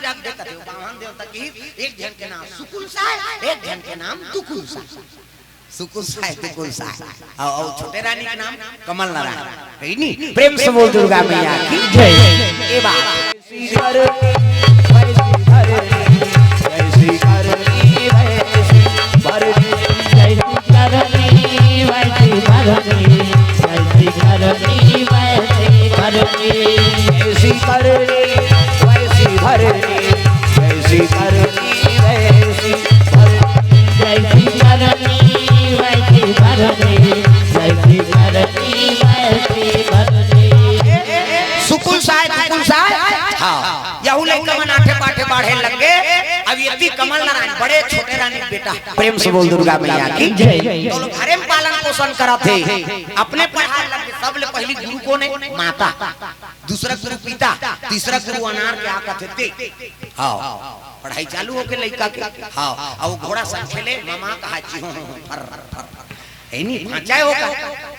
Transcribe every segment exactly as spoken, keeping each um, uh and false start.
अब देखत हो, बावन देवता के एक झन के नाम सुकुल साय, एक झन के नाम दुकुल साय। सुकुल साय, दुकुल साय। अउ, अउ छोटे रानी के नाम कमल नारायण। कही नी? प्रेम से बोल दुर्गा मैया की जय। ए बात। ऐसी करनी, वैसी भरनी, ऐसी करनी, वैसी भरनी। जैसी करनी, वैसी भरनी, जैसी करनी, वैसी भरनी। सुकुल साय, दुकुल साय। हाँ, यहू लइका मन आठे पाठे बाढ़े लग गे। अब एती कमल नारायण, बड़े छोटे रानी के बेटा। प्रेम से बोल दुर्गा मैया की जय। तो लोग घरे में पालन पोषण करत हे, अपने पढ़ाए लग गे। सबले पहली गुरु कोन हे? माता। दूसरा गुरु पिता, तीसरा गुरु अनार के आ कथे ते। हाँ, पढ़ाई चालू होके लइका के। हाँ, अउ घोड़ा संग खेले, ममा कहा जी, हो, हो, हो, फर, फर, फर। ए नी, भांचा हे ओकर।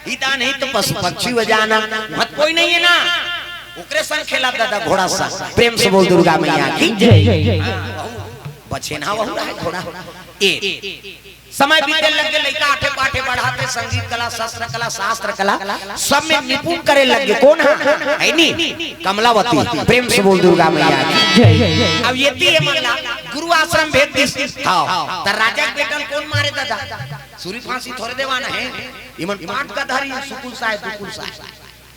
हिता नहीं तो पशु पक्षी हो जाना, मत कोई नहीं है ना। ओकरे संग खेला दादा घोड़ा संग। प्रेम से बोल दुर्गा मैया की जय। हाँ, वहू बछेना वहू रहे घोड़ा। ए, समय बीते लग गे, लइका आठे पाठे बढ़ाते, संगीत कला, शस्त्र कला, शास्त्र कला, सब में निपुण करे लग गे। कोन हा? ए नी? कमलावती। प्रेम से बोल दुर्गा मैया की जय। अब एती ए मन ला गुरु आश्रम भेज दिस। हाँ, त राजा के बेटा ल कोन मारे दादा? सूरी फांसी थोरे देवाना हे। इमन पाट का धारी, सुकुल साय, दुकुल साय।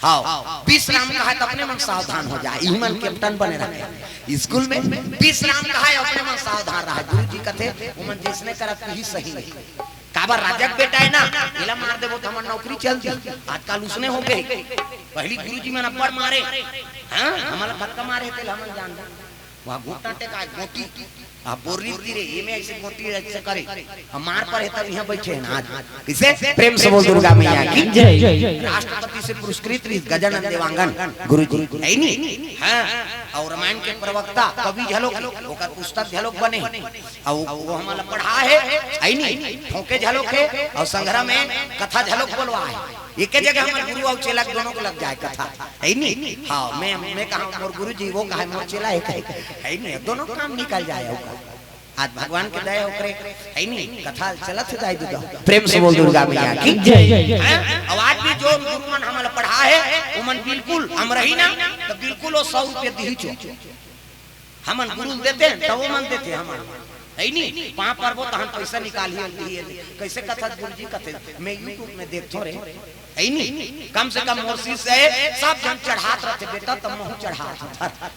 हाँ, विश्राम कहा त अपने मन सावधान हो जाए, इही मन कैप्टन बने रहे। स्कूल में विश्राम कहा हे, अपने मन सावधान रहे। गुरु जी कथे, ओमन जैसने करत ही सही नहीं। काबर राजा के बेटा हे ना, एला मार देबो त हमर नौकरी चल दी। आजकल उसने हो गे। पहली गुरु जी मन अब्बड़ मारे, हाँ, हमला धक्का मारे हे, तेला हमन जान लो। वहाँ घुटना टेका, गोटी। आ, बोर्री गिरे, ये में ऐसे गोटी ऐसे करे। आ, मार पर हे तब यहाँ बैठे हैं आज। किसे? प्रेम से बोल दुर्गा मैया की जय। राष्ट्रपति से पुरस्कृत रहिस गजानन देवांगन गुरु जी। है नी? हाँ। अउ रामायण के प्रवक्ता कवि झलोक, ओकर पुस्तक झलोक बने। अउ वो, वो हमला पढ़ा हे, है नी? ठोके झलोक हे, अउ संघरा में कथा झलोक बोलवा हे। एके जगह हमर गुरु अउ चेला के दोनों को लग जाए कथा। है नी? हाँ, मैं, मैं कहा मोर गुरु जी, वो कहा मोर चेला हे, कहे, है नी? दोनों काम निकल जाए ओकर। आज भगवान के दया ओकरे, है नी? कथा चलत हे दाई ददा। प्रेम से बोल दुर्गा मैया की जय। हैं? अउ आज भी जो गुरु मन हमला पढ़ा हे, ओमन बिल्कुल हम रही ना, त बिल्कुल वो सौ रुपया दिही चो। हमन गुरु ल देते हैं, त ओमन देथे हमन। है नी? पाँव परबो तहन पैसा निकालही, दिही। कैसे कथा गुरु जी कथे, मैं YouTube में देखथों रे। है नी? कम से कम मोर शिष्य हे, सब झन चढ़ात रथे बेटा, त महूँ चढ़ात हूँ।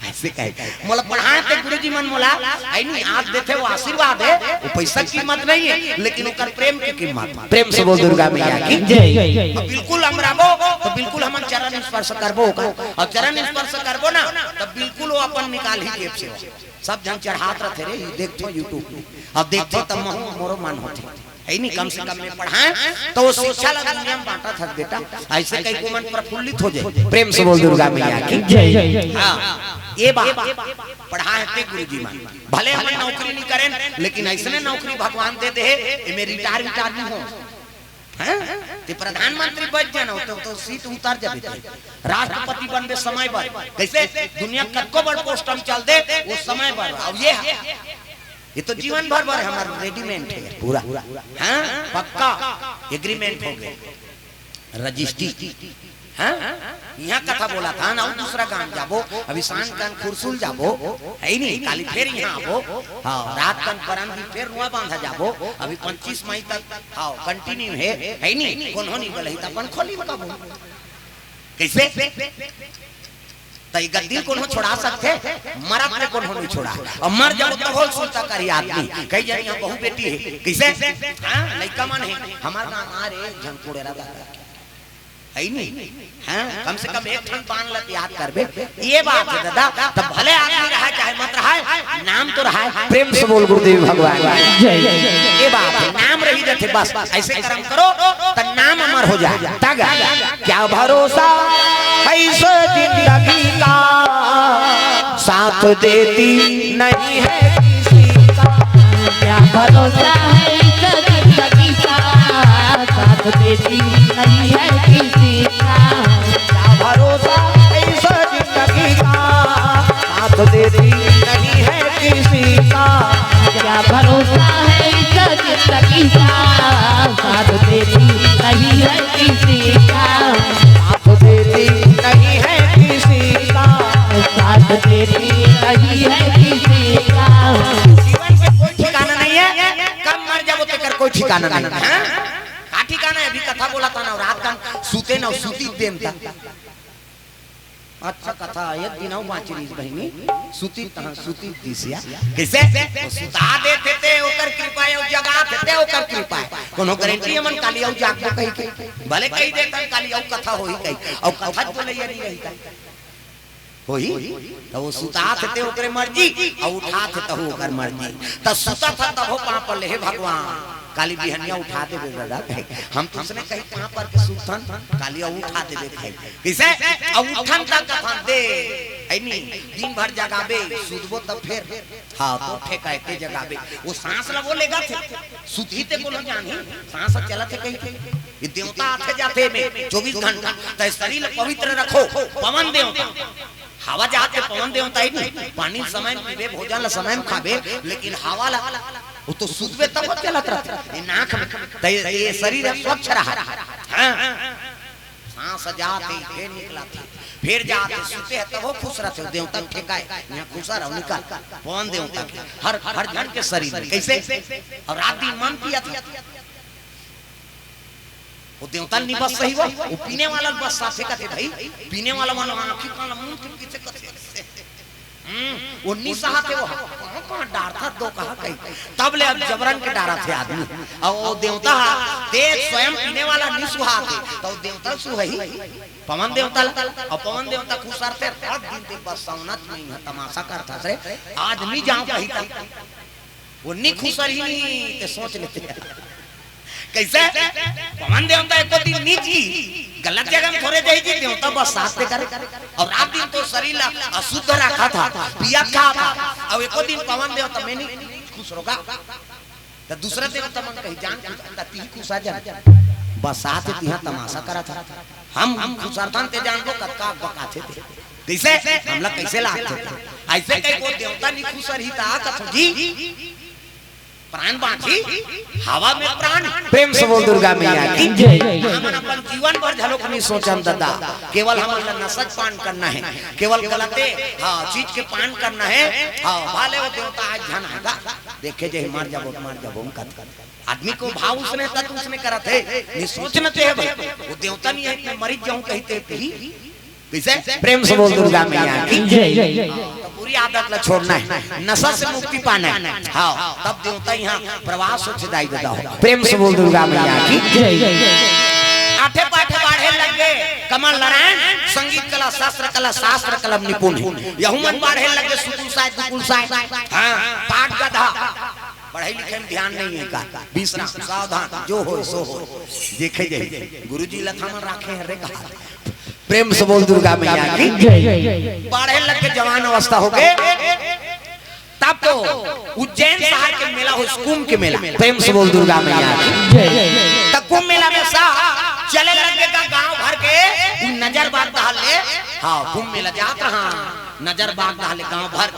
ऐसे कहे। मोला पढ़ाए ते गुरु जी मन मोला, है नी? आज देथे वो आशीर्वाद हे, वो पैसा की कीमत नहीं हे, लेकिन ओकर प्रेम की कीमत। प्रेम से बोल दुर्गा मैया की जय। अब बिल्कुल हम रहबो, त बिल्कुल हमन चरण स्पर्श करबो ओकर। अउ चरण स्पर्श करबो ना, त बिल्कुल वो अपन निकालही जेब से। सब झन चढ़ात रथे रे, देखथों YouTube में। अब देखथों त महूँ मोरो मन होथे। है नी, कम से कम मैं पढ़ाए, त वो शिक्षा ला दुनिया में बांटत हस बेटा। ऐसे कहिके ओमन प्रफुल्लित हो जाए। प्रेम से बोल दुर्गा मैया की जय। हाँ, ए बात पढ़ाए ते गुरु जी मन। भले हमन नौकरी नहीं करेन, लेकिन ऐसने नौकरी भगवान दे दे हे, एमे रिटायर विटायर नहीं हो। हैं? ते प्रधानमंत्री बन जाना, तो, तो सीट उतर जाबे ते। राष्ट्रपति बनबे समय बर। कैसे? दुनिया कतको बड़ पोस्ट में चल दे, वो समय बर। अब ये हे, ये तो जीवन भर बर हमर रेडीमेड हे पूरा। हाँ, पक्का एग्रीमेंट हो गे, रजिस्ट्री। हाँ, यहाँ कथा बोलत हन, अउ दूसरा गांव जाबो, अभी सांझ कान खुरसुल जाबो, है नी? काली फेर यहाँ आबो। हाँ, रात कान परन दिन फेर नुआ बांधा जाबो। अभी पच्चीस मई तक, हाँ, कंटिन्यू हे, है नी? कोनो नहीं बोलही त अपन खोली में कबो। कैसे? त ये गद्दी ल कोनो छोड़ा सकथे? मरत ले कोनो नहीं छोड़ा। अउ मर जाबो तभो ल सुरता करही आदमी। कई झन यहाँ बहू बेटी हे। कैसे? हाँ, लइका मन हे। हमर गाँव म रे एक झन कोड़ेरा दादा। है नी? हाँ, कम से कम एक ठन पान ल त याद करबे। ए बात हे दादा, त भले आदमी रहय चाहे मत रहय, नाम तो रहय। प्रेम से बोल गुरुदेव भगवान की जय। ए बात हे, नाम रही जाथे बस। ऐसे करम करो त नाम अमर हो जाए। तग क्या भरोसा है इस जिंदगी का, साथ देती नहीं है किसी का। क्या भरोसा है इस जिंदगी का, साथ देती नहीं है किसी का। क्या भरोसा है इस जिंदगी का, साथ देती नहीं है किसी का, क्या भरोसा है इस जिंदगी का, साथ देती नहीं है किसी का। साथ देती नहीं है किसी का। साथ देती नहीं है किसी का। जीवन के कोई ठिकाना नहीं है, कब मर जाबो तेकर कोई ठिकाना नहीं है। हाँ? का ठिकाना है? अभी कथा बोलत हन, रात कन सुते न, सुती देन तक। अच्छा कथा, एक दिन अउ बाँचे रहिस बहिनी, सुती तहाँ सुती दिसिया। कइसे? वो सुता देथे ते ओकर कृपा हे, अउ जगाथे ते ओकर कृपा हे। कोनो गारंटी हमन काली अउ जागबो कहिके? भले कहि देथन काली अउ कथा होही कहिके, अउ कथा बोलइया नइ रही कहिके। होही? त वो सुताथे ते ओकरे मर्जी, अउ उठाथे तहू ओकर मर्जी। त सुतथे तभो पाँव परे, "हे भगवान, काली बिहनिया उठा देबे दादा," कहे। हम तो उसने कही पाँव पर के सुतथन, काली अउ उठा देबे कहे। कइसे? अउ उठन त कथन दे, अइ नी, दिन भर जगाबे, सुतबो त फेर, हाँ, त ठेकाय ते जगाबे। वो साँस ल वो लेगथे, सुतही ते कोनो जानही, साँस चलथे कहिके। ये देवता आथे जाथे में चौबीस घंटा, त शरीर ल पवित्र रखो, पवन देवता। हवा जात के पवन देवता ही नहीं, पानी समय में पीबे, भोजन ल समय में खाबे, लेकिन हवा ल, वो तो सुतबे तब वो चलत रहिथे, ये नाक में, त ये, ये शरीर ह स्वच्छ रहा। हाँ। साँस जात हे, फेर निकलत हे, फेर जात हे, सुते हे तभो खुश रहिथे, देवता ठेकाय, यहाँ खुश रहो, निकल, पवन देवता के, हर, हर झन के शरीर में, कइसे? अउ रात दिन मन पियथे। वो देवता ल नइ बस्साही वो, वो पीने वाला ल बस्साथे कथे भाई, पीने वाला मन आँखी कान ल मूंद के पीथे कथे। हम्म, वो नइ सहाथे वो, कहाँ, कहाँ डारथा दो कहा कही। तब ले अब जबरन के डारथे आदमी। अउ वो देवता ह, ते स्वयं पीने वाला नइ सुहाथे, त वो देवता ल सुहही, पवन देवता ल, अउ पवन देवता खुसरथे, रात दिन ते बस्सावना च नइ हे, तमाशा करथस रे, आज नइ जाँव कही त। वो नइ खुसरही, ते सोच लेते। कइसे? पवन देवता एको दिन नइ जी, गलत जगह में थोरे जाही जी, देवता बस्साथे करे। अउ रात दिन तो शरीर ल अशुद्ध रखथे, पियत खाथे, अउ एको दिन पवन देवता में नइ खुसरहूँ गा, त दूसरा देवता मन कही जान खुश, त तिही खुसा जान, बस्साथे तिहाँ तमाशा करथस। हम, हम खुसरथन ते जानबो, कतका बकाथे ते। कइसे? हमला कइसे लागथे ते? अइसे कहिके वो देवता नइ खुसरही त कथों जी, प्राण बाँचही, हवा में प्राण। प्रेम से बोल दुर्गा मैया की जय। हमन अपन जीवन भर घलोक नइ सोचन दादा, केवल हमन ला नशा च पान करना हे, केवल गलते, हाँ, चीज के पान करना हे। हाँ, भले वो देवता आज झन आय गा, देखे जाही मर जाबो, मर जाबो, हम कथन। आदमी के भाव उसने तक उसने करत हे, नइ सोचना चाहे भाई, वो देवता नइ हे, मैं मरिच जाहूँ कहिथे भी। कइसे? प्रेम से बोल दुर्गा मैया की जय। त बुरी आदत ला छोड़ना हे, नशा से मुक्ति पाना हे। हाँ, तब देवता यहाँ प्रवास होथे दाई दादा हो। प्रेम से बोल दुर्गा मैया की जय। आठे पाठे बाढ़े लग गे कमल नारायण, संगीत कला, शस्त्र कला, शास्त्र कला निपुण हे। यहू मन बाढ़े लग गे सुकुल साय, दुकुल साय। हाँ, पाठ गधा, पढ़ई लिखई में ध्यान नइ हे का? विश्राम, सावधान, जो होय सो होय। देखे जाही, गुरुजी ल त हमन राखे हन रे कहा। प्रेम से बोल दुर्गा मैया की जय। बाढ़े लग गे, जवान अवस्था हो गे, तब तो उज्जैन शहर के मेला होय, कुंभ के मेला। प्रेम से बोल दुर्गा मैया की जय। त कुंभ मेला में सब चले लग गे गा गाँव भर के, नजर बाग डहर ले, हाँ, कुंभ मेला जात रहा, नजर बाग डहर ले गाँव भर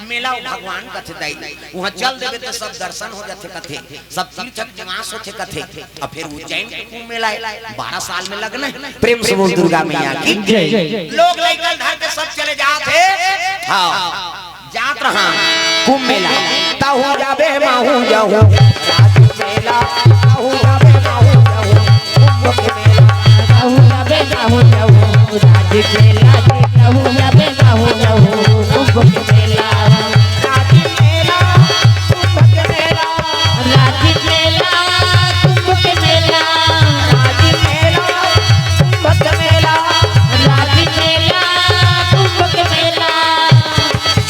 मेला। वो भगवान कथे दाई, उहाँ चल देबे त सब दर्शन हो जाथे कथे, सब तीर्थ निवास होथे कथे। अब फेर उज्जैन के कुंभ मेला हे, बारह साल में लगना हे। प्रेम से बोल दुर्गा मैया की जय। लोग लइका ल धर के सब चले जात हे। हाँ, जात रहा कुंभ मेला। तहूँ जाबे महूँ जाहूँ राज मेला, तहूँ जाबे महूँ जाहूँ कुंभ के मेला। तहूँ जाबे महूँ जाहूँ राज मेला, तहूँ जाबे महूँ जाहूँ कुंभ के मेला। राज मेला, कुंभ के मेला। राज मेला, कुंभ के मेला। राज मेला, कुंभ के मेला। राज मेला, कुंभ के मेला।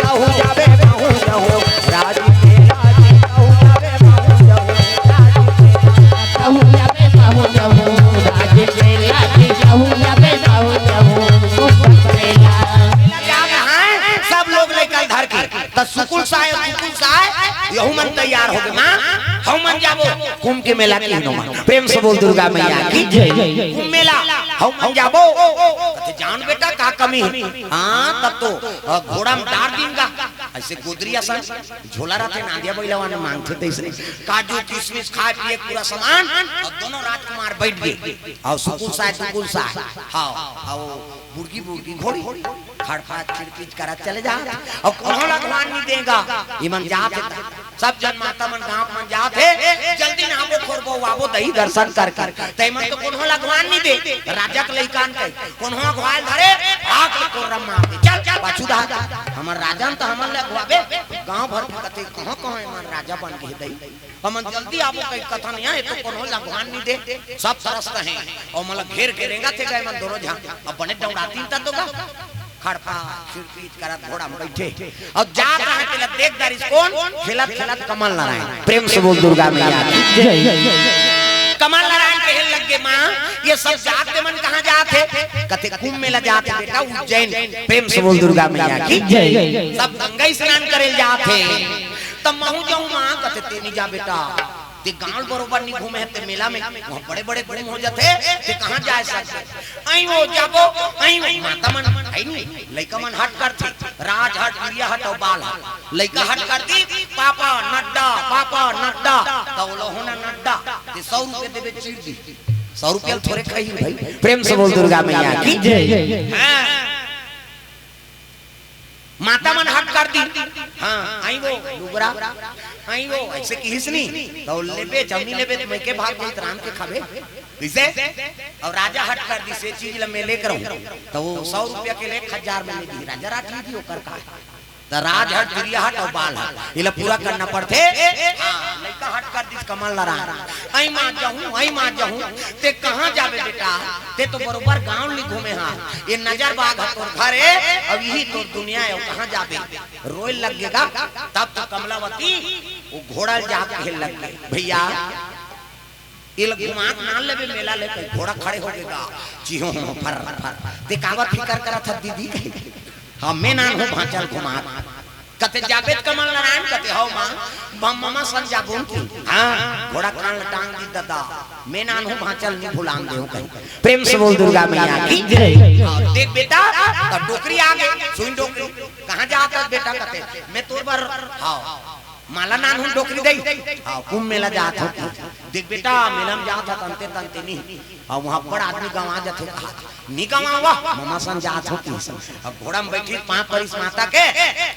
कहूँ जाबे, कहूँ जाहूँ, राज मेला जी, कहूँ जाबे, कहूँ जाहूँ, राज मेला। कहूँ जाबे, कहूँ जाहूँ, राज मेला जी, कहूँ जाबे, कहूँ जाहूँ, कुंभ के मेला। मेला जात हे, सब लोग लइका ल धर के। त सुकुल साय, सुकुल साय, यहू मन तैयार हो गे, माँ, हम मन जाबो कुंभ के मेला के हिनो माँ। प्रेम से बोल दुर्गा मैया की जय। कुंभ मेला, हम मन जाबो। कथे, "जान बेटा, का कमी हे?" "हाँ, तब तो, अ, घोड़ा में डार दिन गा।" जइसे गोदरी असन झोला रहिथे, नांदिया बइला मन मांगथे, तइसने काजू किसमिस खाए पिए के पूरा सामान, अउ दोनों राजकुमार बइठ गे, अउ सुकुल साय दुकुल साय, हाँ, अउ बुड़की बुड़की घोड़ी, खड़खड़ चिड़किच करत चले जात, अउ कोनो ला अघवान नइ दे गा। इमन जात हे, सब जन माता मन गांव मन जात हे, जल्दी नहाबो खोरबो आबो दही दर्शन करके। त इमन तो कोनो ला अघवान नइ दे, राजा के लइकान कहे, कोनो अघवाय ल धरे, आग ले कोर्रा म मार दे, चल चल पाछू डहर, हमर राजा न त हमन ला अघवाबे, गांव भर के कथे, कहां कहां इमन राजा बन गे दई, हमन जल्दी आबो कहि कथन, ए तो कोनो ला अघवान नइ दे, सब तरसत हे, अउ मोला घेर के रेंगत हे गा इमन दोनों झन, अब बने डौड़ातिन त तो गा। खड़पा चिड़पिच करत घोड़ा म बइठे, अउ जात रहा तेला देख डारिस कोन, खेलत खेलत कमल नारायण। प्रेम से बोल दुर्गा मैया की जय। कमल नारायण कहे लग गे, माँ, ये सब जात के मन कहाँ जात हे? कथे कुंभ मेला जात हे बेटा, उज्जैन। प्रेम से बोल दुर्गा मैया की जय। सब गंगा स्नान करे जात हे, त महूं जाहूं माँ। कथे ते नइ जा बेटा, ते गांव बरोबर नइ घूमे हे, ते मेला में वहाँ बड़े बड़े गुम हो जाथे, ते कहाँ जाय सकथे? अई वो जाबो, अई वो माता मन, अई नहीं, लइका मन हट करथे, राज हट, गिरिया हट अउ बाल हट। लइका हट कर दिस, पापा नड्डा, पापा नड्डा, त ओला होना नड्डा, ते सौ रुपया देबे चीर दिस। सौ रुपया ल थोरे खाही भाई। प्रेम से बोल दुर्गा मैया की जय। हाँ। माता मन हट कर दिस, हाँ, अई वो लुगरा, अई वो अइसे किहिस नी, त लेबे, जब नइ लेबे त मइके भाग जाही, त रांध के खाबे, कइसे? अउ राजा हट कर दिस, ए चीज ल मैं लेके रहूं, त वो सौ रुपया के ले एक हजार में ले दिस, राजा राज ली दिस, ओकर का हे? त राज हट, गिरिया हट अउ बाल हट, एला पूरा करना पड़थे। हाँ, लइका हट कर दिस कमल नारायण, अई माँ जाहूं, अई माँ जाहूं। ते कहाँ जाबे बेटा? ते तो बरोबर गांव नइ घूमे हा। ये नजर बाग ह तोर घर हे, अउ इही तोर दुनिया हे, अउ कहाँ जाबे? रोए लग गे गा। तब तो कमलावती वो घोड़ा ल जाके कहे लग गे, भइया, एला घुमा के ना लेबे मेला ले, कहि घोड़ा खड़े हो गे गा, चिहों फर फर। ते काबर फिकर करत हस दीदी कहि? हाँ, मैं नानहूं भांचा ल घुमा। कथे जाबे त कमल नारायण? कथे हव माँ, ममा सन जाबो न कि। हाँ, घोड़ा कान ल टांग दिस ददा, मैं नानहूं भांचा ल नइ भुलान देहूं कहि। प्रेम से बोल दुर्गा मैया की जय। हाँ, देख बेटा, त डोकरी आ गे, सुन डोकरी, कहाँ जात हस बेटा? कथे मैं तोर बर, हाँ, माला नानहूं डोकरी दई। हाँ, कुंभ मेला जात हंव। देख बेटा, मेला म जात हस त अंते तंते नइ, हाँ, वहाँ बड़ आदमी गंवा जाथे कहा, नइ गंवावंव, ममा सन जात हंव किहिस। अब घोड़ा म बइठिस, पाँव परिस माता के,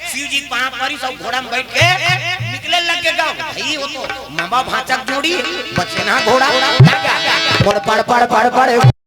शिव जी पाँव परिस अउ घोड़ा म बइठ के निकले लग गे गा। भई वो तो ममा भांचा के जोड़ी, बचे ना घोड़ा। पड़ पड़ पड़ पड़ पड़।